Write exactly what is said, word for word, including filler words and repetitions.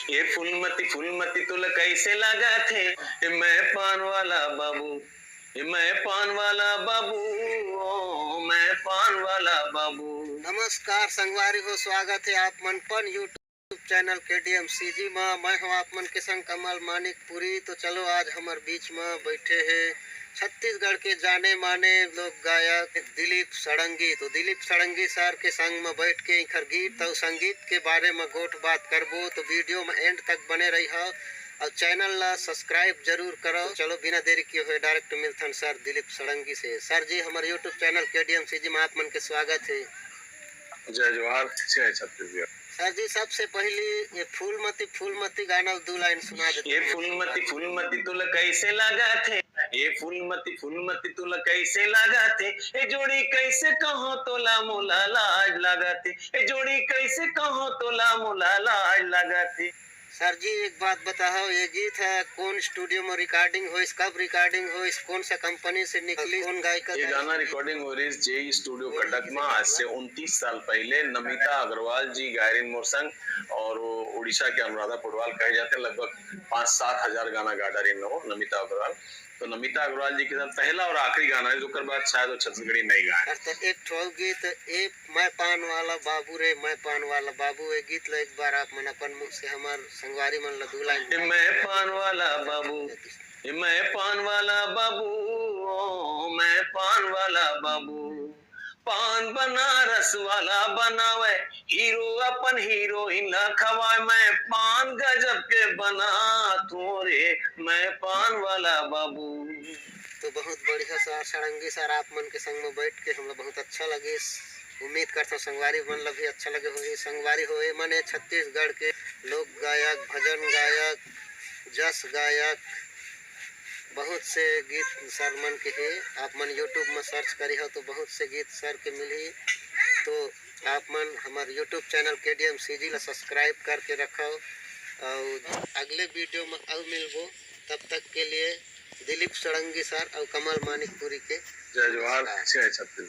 ए फूलमती, फूलमती तोला कैसे लागत हे? ए मैं पान वाला बाबू, ए मैं पान वाला बाबू, ओ मैं पान वाला बाबू। नमस्कार संगवारी हो, स्वागत हे आप मन अपन YouTube चैनल के डी एम सी जी म। मैं हूं आप मन के संग कमल मानिकपुरी। तो चलो, आज हमर बीच म बैठे हे छत्तीसगढ़ के जाने माने लोक गायक दिलीप षडंगी। तो दिलीप षडंगी सर के संग म बैठ के इखर गीत अउ संगीत के बारे म गोठ बात करबो। तो वीडियो म एंड तक बने रहिहव अउ चैनल ला सब्सक्राइब जरूर करव। चलो, बिना देरी किए हुए डायरेक्ट मिलथन सर दिलीप षडंगी से। सर जी, हमर YouTube चैनल के डी एम सी जी म आप मन के स्वागत हे। जय जोहार, जय छत्तीसगढ़। सर जी, सबसे पहली ये फूलमती फूलमती गाना दू लाइन सुना देते। ए फूलमती फूलमती तोला कैसे लागत हे? ए फूलमती फूलमती तोला कैसे लागत हे? ए जोड़ी कैसे कहो तोला मोला लाज लागत हे? ए जोड़ी कैसे कहो तोला मोला लाज लागत हे? सर जी, एक बात बताओ, ये गीत है कौन स्टूडियो में रिकॉर्डिंग होइस, कब रिकॉर्डिंग होइस, कौन सा कंपनी से निकली, कौन गायिका ये गायक? गाना रिकॉर्डिंग हो रही जे स्टूडियो कटक में आज से उनतीस साल पहले नमिता अग्रवाल जी गायरिन मोर संग, और वो उड़ीसा के अनुराधा पौडवाल कहे जाते हैं। लगभग पाँच सात हजार गाना गा डारिन हो नमिता अग्रवाल। तो नमिता अग्रवाल जी के साथ पहला और आखिरी गाना है, ओकर बाद शायद वो छत्तीसगढ़ी नहीं गाए। अच्छा, एक ठो अउ गीत, ए मैं पान वाला बाबू रे, मैं पान वाला बाबू, ये गीत ला एक बार आप मन अपन मुंह से हमर संगवारी मन ला दू लाइन ए मैं पान वाला बाबू, ए मैं पान वाला बाबू, ओ मैं पान वाला बाबू, पान बनारस वाला बनावे, हीरो अपन हीरोइन ला खवाए, मैं पान गजब के बनाथों रे, मैं पान वाला बाबू। तो बहुत बढ़िया सर, षडंगी सर, आप मन के संग में बैठ के हमला बहुत अच्छा लगिस। उम्मीद करथों संगवारी मन ला भी अच्छा लगे होही। संगवारी हो, ए मन ए छत्तीसगढ़ के लोक गायक, भजन गायक, जस गायक, बहुत से गीत सर मन के हे। आप मन YouTube में सर्च करिहव तो बहुत से गीत सर के मिलही। तो आप मन हमर YouTube चैनल के डी एम सी जी ला सब्सक्राइब करके रखव, और अगले वीडियो में अउ मिलबो। तब तक के लिए दिलीप षडंगी सर और कमल मानिकपुरी के जय जोहार, नमस्कार। जय छत्तीसगढ़।